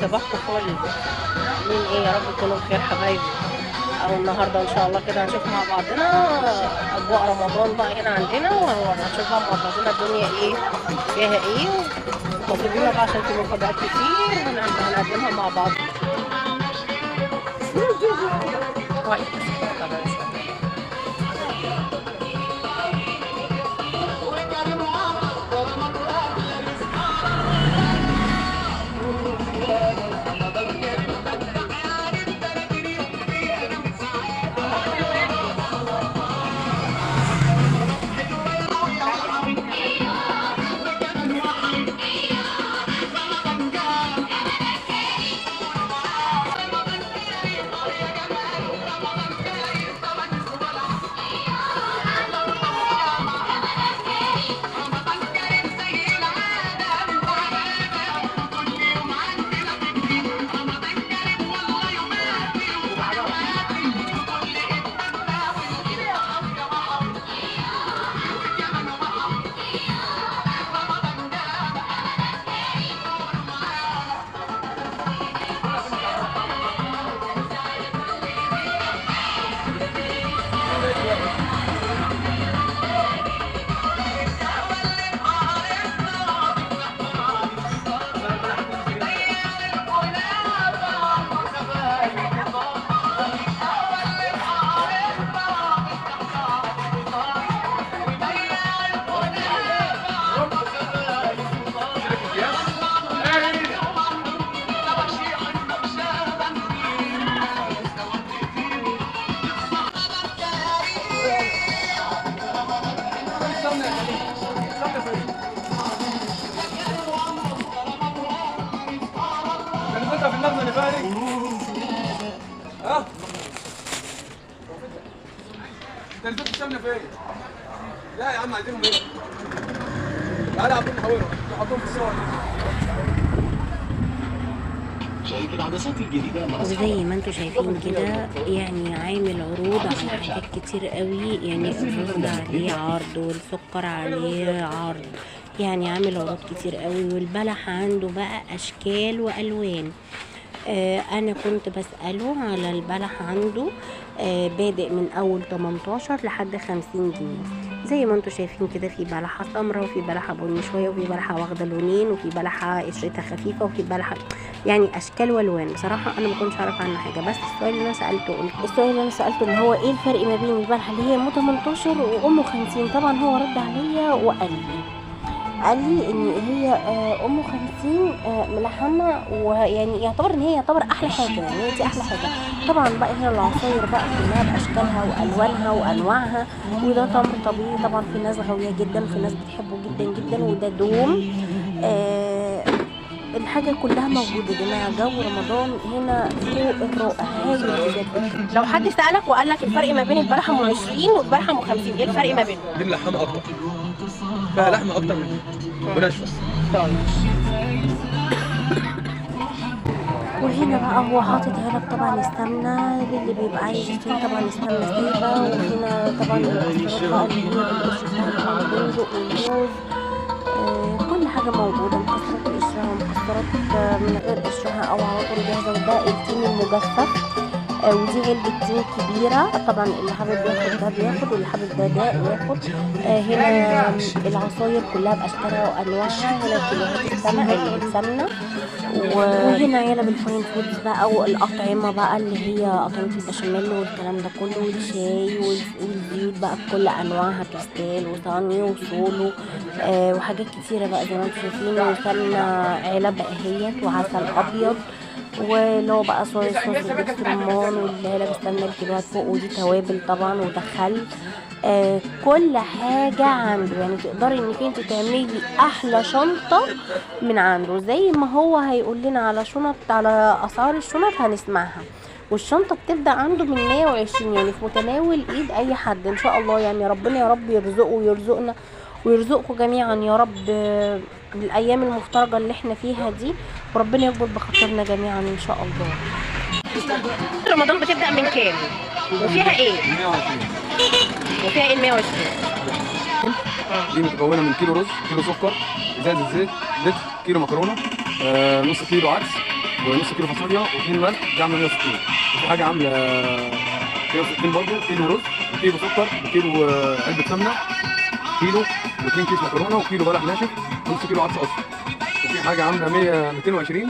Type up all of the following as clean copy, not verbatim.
صباحكم فل. عاملين ايه؟ يا رب تكونوا بخير حبايبي. او النهارده ان شاء الله كده هنشوف مع بعضنا اجواء رمضان بقى هنا عندنا، وهنشوف بقى مع بعضنا الدنيا ايه فيها ايه، وتطلبونا بقى عشان في مفاجآت كتير هنقدمها مع بعض. كويس. انت نزلت السمنة فين؟ لا يا عم عايزينهم ايه؟ تعالى عبدهم حولهم حطهم في الصور. وزي ما انتم شايفين كده يعني عامل عروض على حاجات كتير قوي، يعني الرز عليه عرض والسكر عليه عرض، يعني عامل عروض كتير قوي. والبلح عنده بقى اشكال والوان. انا كنت بسأله على البلح عنده بادئ من اول 18 لحد 50 جنيه. زي ما انتم شايفين كده في بلحة سمراء وفي بلحة بني شوية وفي بلحة واخدة لونين وفي بلحة قشرتها خفيفة وفي بلحة، يعني اشكال والوان. بصراحة انا ما كنتش اعرف عنها حاجة، بس السؤال اللي انا سألته اللي هو ايه الفرق ما بين البلحة اللي هي ام 18 وام 50. طبعا هو رد عليا وقال لي ان هي ام 50 ملحمة، ويعني يعتبر ان هي يعتبر احلى حاجة، يعني هي دي احلى حاجة. طبعا بقى هنا العصاير بقى كلها باشكالها والوانها وانواعها، وده تمر طبيعي طبعا في ناس غاويه جدا وفي ناس بتحبه جدا جدا، وده دوم. الحاجة كلها موجودة يا جماعة. جو رمضان هنا فوق الرائع، هايل بجد. لو حد سالك وقال لك الفرق ما بين البلحه ام 20 والبلحه ام 50، ايه الفرق ما بينهم؟ دي ملحمة اكتر، فيها لحمه اكتر من دي وناشفه. طيب وهنا بقى هو حاطط علب طبعا السمنة للي بيبقى عايز يشتري، طبعا السمنة سايبه. وهنا طبعا المكسرات بقى اللي هي بالقشر بتاعها والبندق واللوز، كل حاجة موجودة، مكسرات بقشرها ومكسرات من غير قشرها او على طول جاهزة. وده التين المجفف، ودي علبة تين كبيرة طبعا اللي حابب ياخد ده بياخد، واللي حابب ده ياخد. هنا العصاير كلها بأشكالها وأنواعها. هنا كيلوهات السمنة اللي بالسمنة، وهنا علب ال fine foods بقى والأطعمة بقى اللي هي أطعمة البشاميل والكلام ده كله، والشاي والزيوت بقى بكل أنواعها، كريستال وصاني وسولو، وحاجات كتيرة بقى زي ما انتم شايفين. وسمنة علب اهيت وعسل أبيض، ولو بقى صويا صوص ودبس رمان، والعلب السمنة الكيلوهات فوق، ودي توابل طبعا ودخل. كل حاجة عنده، يعني تقدري انك انت تعملي احلى شنطه من عنده. زي ما هو هيقول لنا على شنط، على اسعار الشنط هنسمعها. والشنطه بتبدا عنده من 120، يعني في متناول ايد اي حد ان شاء الله. يعني ربنا يا رب يرزقه ويرزقنا ويرزقكم جميعا يا رب الايام المفترجه اللي احنا فيها دي، وربنا يكبر بخاطرنا جميعا ان شاء الله. رمضان بتبدا من كام؟ وفيها ايه؟ 120. وفيها ايه ال 120؟ دي متكونه من كيلو رز، كيلو سكر، ازازة زيت، لتر، كيلو مكرونه، نص كيلو عدس، ونص كيلو فاصوليا و2 ملح، دي عامله 160. وفي حاجة عامله 160 برضه، كيلو رز وكيلو سكر وكيلو علبة سمنه، كيلو و2 كيس مكرونه وكيلو بلح ناشف ونص كيلو عدس اصفر. وفي حاجة عامله 220،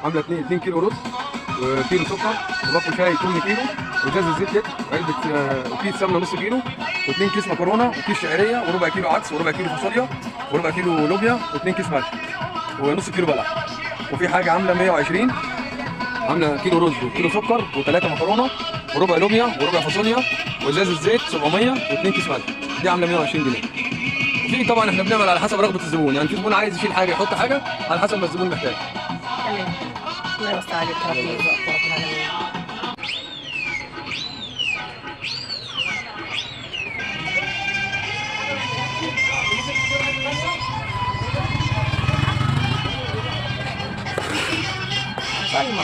عامله 2 كيلو رز وكيلو سكر وباكو شاي 8 كيلو وازازه زيت لتر وعلبة وكيس سمنه نص كيلو و2 كيس مكرونه وكيس شعرية وربع كيلو عدس وربع كيلو فاصوليا وربع كيلو لوبيا و2 كيس ملح ونص كيلو بلح. وفي حاجة عامله 120، عامله كيلو رز وكيلو سكر و3 مكرونه وربع لوبيا وربع فاصوليا وازازه زيت 700 و2 كيس ملح، دي عامله 120 جنيه. في طبعا احنا بنعمل على حسب رغبة الزبون، يعني في زبون عايز يشيل حاجة يحط حاجة على حسب ما الزبون محتاج. تمام، الله يوسع عليك ربي يرزقك رب العالمين. صايمة.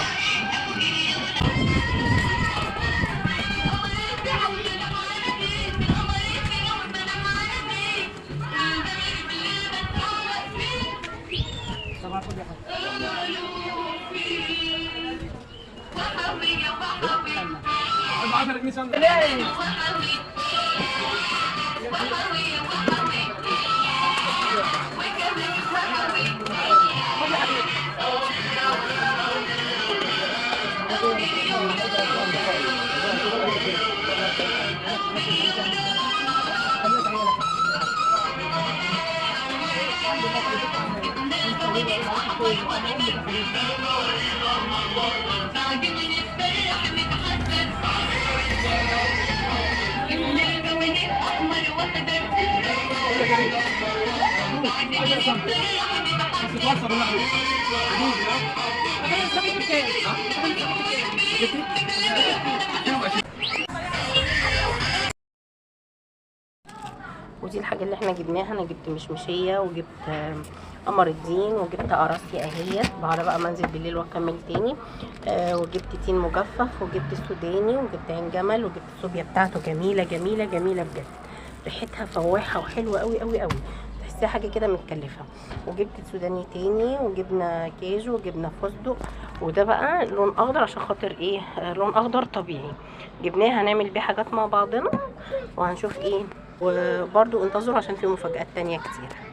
ودي الحاجة اللي احنا جبناها. انا جبت مشمشيه وجبت قمر الدين وجبت قراصي اهيت، بعد بقى ما انزل بالليل واكمل تاني. وجبت تين مجفف وجبت سوداني وجبت عين جمل وجبت الصوبيا بتاعته جميلة جميلة جميلة بجد، ريحتها فواحه وحلوه قوي قوي قوي، تحسيها حاجة كده متكلفه. وجبت سوداني تاني وجبنا كاجو وجبنا فستق، وده بقى لون اخضر عشان خاطر ايه، لون اخضر طبيعي جبناه، هنعمل بيه حاجات مع بعضنا وهنشوف ايه. وبرده انتظروا عشان في مفاجآت تانية كتير.